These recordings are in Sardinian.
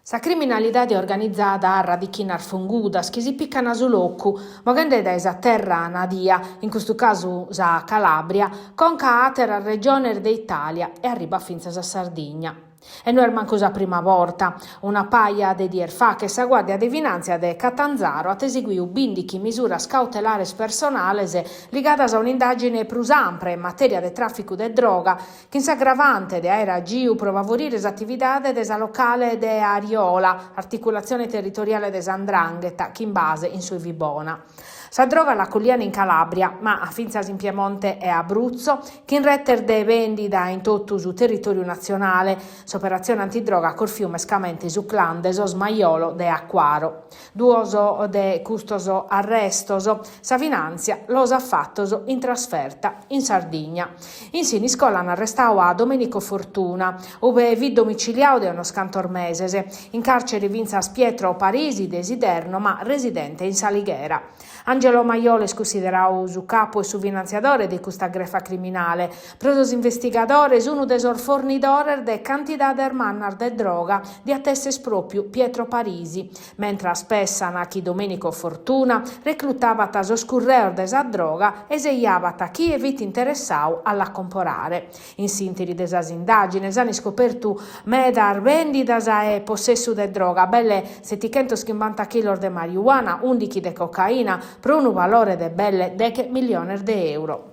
Sa criminalidade organizada at radichinas fungudas chi si pican su locu, moghende dae sa terra nadia, in custu casu sa Calàbria, conca a àteras regiones de Itàlia e arribat fintzas a Sardigna. E no est mancu sa prima borta. Una paja de dies faghet sa Guàrdia de Finàntzia de Catanzaro at eseguidu bìndichi misuras cautelares personales ligadas a un'indàgine prus ampra in matèria de tràficu de droga, chin s'agravante de àere agiu pro favorire s'atividade de sa locale de Ariola, articulatzione territoriale de sa 'Ndrangheta, chin base in su 'e Vibona. Sa droga la collian in Calàbria, ma fintzas in Piemonte e Abruzzo, chin retes de bèndida in totu su territòriu natzionale. S'operatzione antidroga at corfiu mescamente su clan de sos Maiolo de Acquaro. Duos de custos arrestos, sa finàntzia los at fatos in trasferta in Sardigna. In Siniscola an arrestadu a Domenico Fortuna, ube fit domiciliadu de unos cantos meses. In càrcere fintzas Pietro Parisi de Siderno ma residente in S'Alighera. Angelo Maiolo est cunsideradu su capu e su finantziadore de custa grefa criminale. Pro sos investigadores unu de sos fornidores de cantidades mannas de droga diat esser pròpiu Pietro Parisi, mentras pessan chi Domenico Fortuna reclutabat sos curreos de sa droga e sejabat chie fit interessadu a la comporare. In s'ìnteri de sas indàgines an iscopertu medas bèndidas e possessu de droga, belle setichentos-chimbanta chilos de mariuana, ùndichi de cocaina, pro unu valore de belle deghe milliones de euro.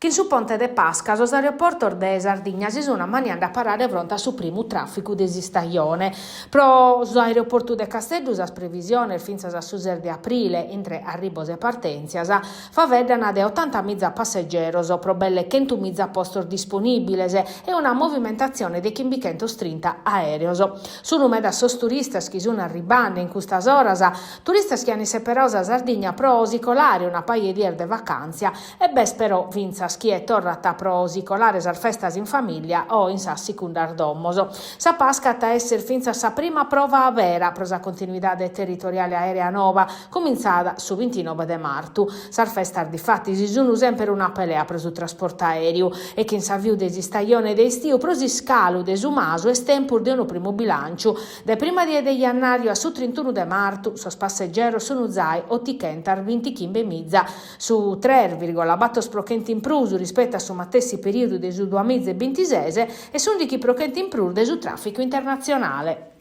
Chin su ponte de Pasca sos aeroportos de Sardigna si sun ammaniende a parare fronte a su primu tràficu de s'istajone. Pro s'aeroportu de Casteddu sas previsiones fintzas a su ses de aprile, intre arribos e partèntzias, faeddan de otantamiza passegeros pro belle chentumiza postos disponìbiles e una movimentatzione de chimbichentostrinta aèreos. Sunu medas sos turistas chi sun arribende in custas oras, turistas chi an isseperadu sa Sardigna pro si colare una paja 'e dies de vacàntzia E b'est però fintzas chie torrat pro si colare sas festas in famìllia o in sas sicundas domos. Sa Pasca at a èssere fintzas sa prima prova bera pro sa continuidade territoriale aèrea noba, cumintzada su bintinoe de martu. Sas festas difatis sunt semper una pelea pro su trasportu aèreu e chin s'aviu de s'istajone de istiu pro s'iscalu de Su Masu est tempus de unu primu bilànciu. Dae prima die de jannàriu a su trintunu de martu sos passegeros sunt zai otichentas bintichimbemiza. Su tres virgola bator pro chentu in prus rispetu a su matessi perìodu de su duamiza e bintises e s'ùndighi pro chentu in prus de su tràficu internatzionale.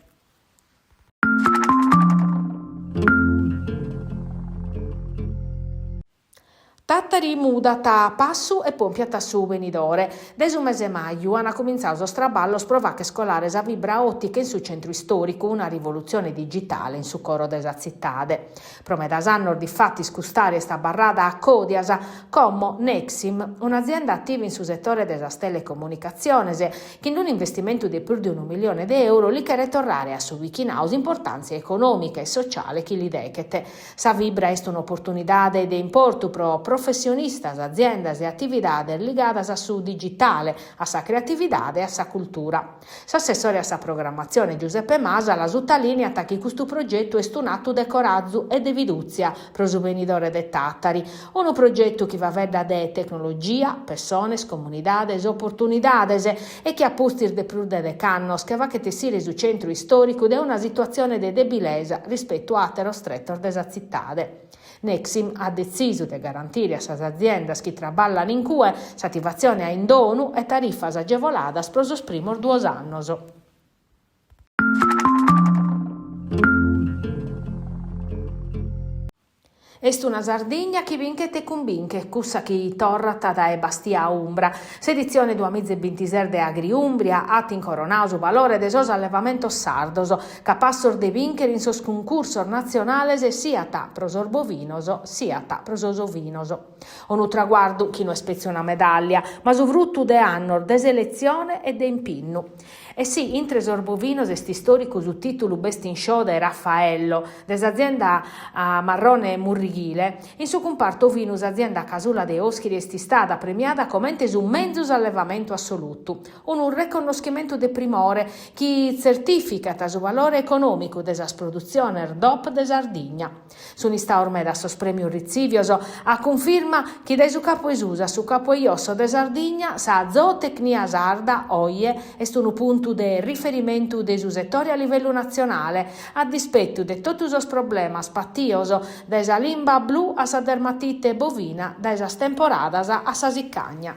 Tàtari mudat passu e pòmpiat a su benidore. Dae su mese 'e maju ant cumintzadu sos traballos pro fagher colare sa fibra òtica in su centru istòricu, una rivolutzione digitale in su coro de sa tzitade. Pro medas annos difatis cust'àrea est abarrada a còdias, como Nexim, un'azienda ativa in su setore de sas telecomunicatziones, chin un'investimentu de prus de unu millione de euro li cheret torrare a su bichinadu s'importàntzia econòmica e sociale chi li deghet. Sa fibra est un'oportunidade de importu pro professionistas, aziendas e atividades ligadas a su digitale, a sa creatividade e a sa cultura. S'assessore a sa programmatzione Giuseppe Masala sutalìniat chi custu progetu est un'atu de corazu e de fidùtzia pro su benidore de Tàtari, unu progetu chi faeddat de tecnologia, pessones, comunidades, oportunidades e chi a pustis de prus de dech'annos che faghet essire su centru istòricu de una situatzione de debilesa rispetu a àteros tretos de sa tzitade. Nexim at detzisu de garantire a sas aziendas chi traballan in cue s'ativatzione a indonu e tarifas agevoladas pro sos primos duos annos. Est una Sardigna chi binchet e cumbinchet, cussa chi torrat dae Bastia Umbra. S'editzione duamiza e bintises de Agriumbria at incoronadu su valore de sos allevamentos sardos, capassos de bìnchere in sos cuncursos natzionales siat pro sos bovinos siat pro sos ovinos. Unu traguardu chi no est petzi una medàllia, ma su frutu de annos de seletzione e de impinnu. E si intre sos bovinos est istòricu su tìtulu Best in Show de Raffaello, de s'azienda Marrone Murriali. murrighile. In su cumpartu ovinu s'azienda Casula de Oschiri est istada premiada comente su menzus allevamentu assolutu. Unu reconnoschimentu de primore chi tzertìficat su valore econòmicu de sas produtziones DOP de Sardigna. Sunt istados medas sos prèmios ritzivios, a cunfirma chi dae su capu 'e susu a su capu 'e josso de Sardigna sa zootecnia sarda oje est unu puntu de riferimentu de su setore a livellu natzionale, a dispetu de totu sos problemas patios, dae sa limba blu a sa dermatite bovina, dae sas temporadas a sa sicagna.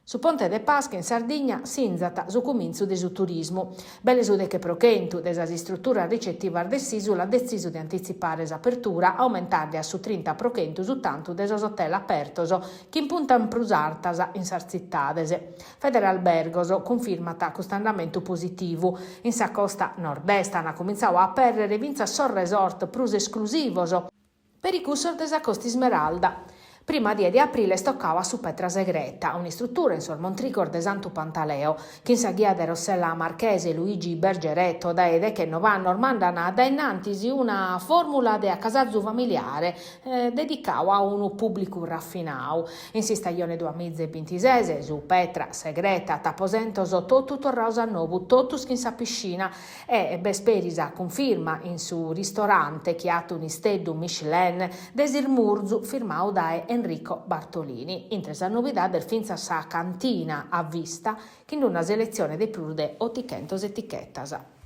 Su Ponte de Pasca in Sardigna sinzat su cumintzu de su turismu. Belle su 10% de sas istruturas ricetivas de s'ìsula at detzisu de antitzipare s'apertura, aumentende a su 30% su tantu de sos hotel apertos chi puntant prus artas in sas tzitades. Federalbergos cunfirmat custu andamentu positivu. In sa costa nord-est ant cumintzadu a apèrrere fintzas sos resort prus esclusivos, peri cussos de sa Costa Ismeralda. Prima die de aprile est tocadu a su Petra Segreta, un'istrutura in sos montrigos de Santu Pantaleo, chi in sa ghia de Rossella Marchese e Luigi Bergeretto dae dechenoe annos mandan a dae innantis una fòrmula de acasazu familiare dedicadu a unu pùblicu rafinadu. In s'istajone duamiza e bintises su Petra Segreta at aposentos totu torrados a nou, totus chin sa piscina E b'est peri sa cunfirma in su ristorante chi at un'isteddu Michelin de s'ismurzu firmadu dae Enrico Bartolini. Intre sas novidades fintzas sa cantina a vista chin una seletzione de prus de otichentos etichetas.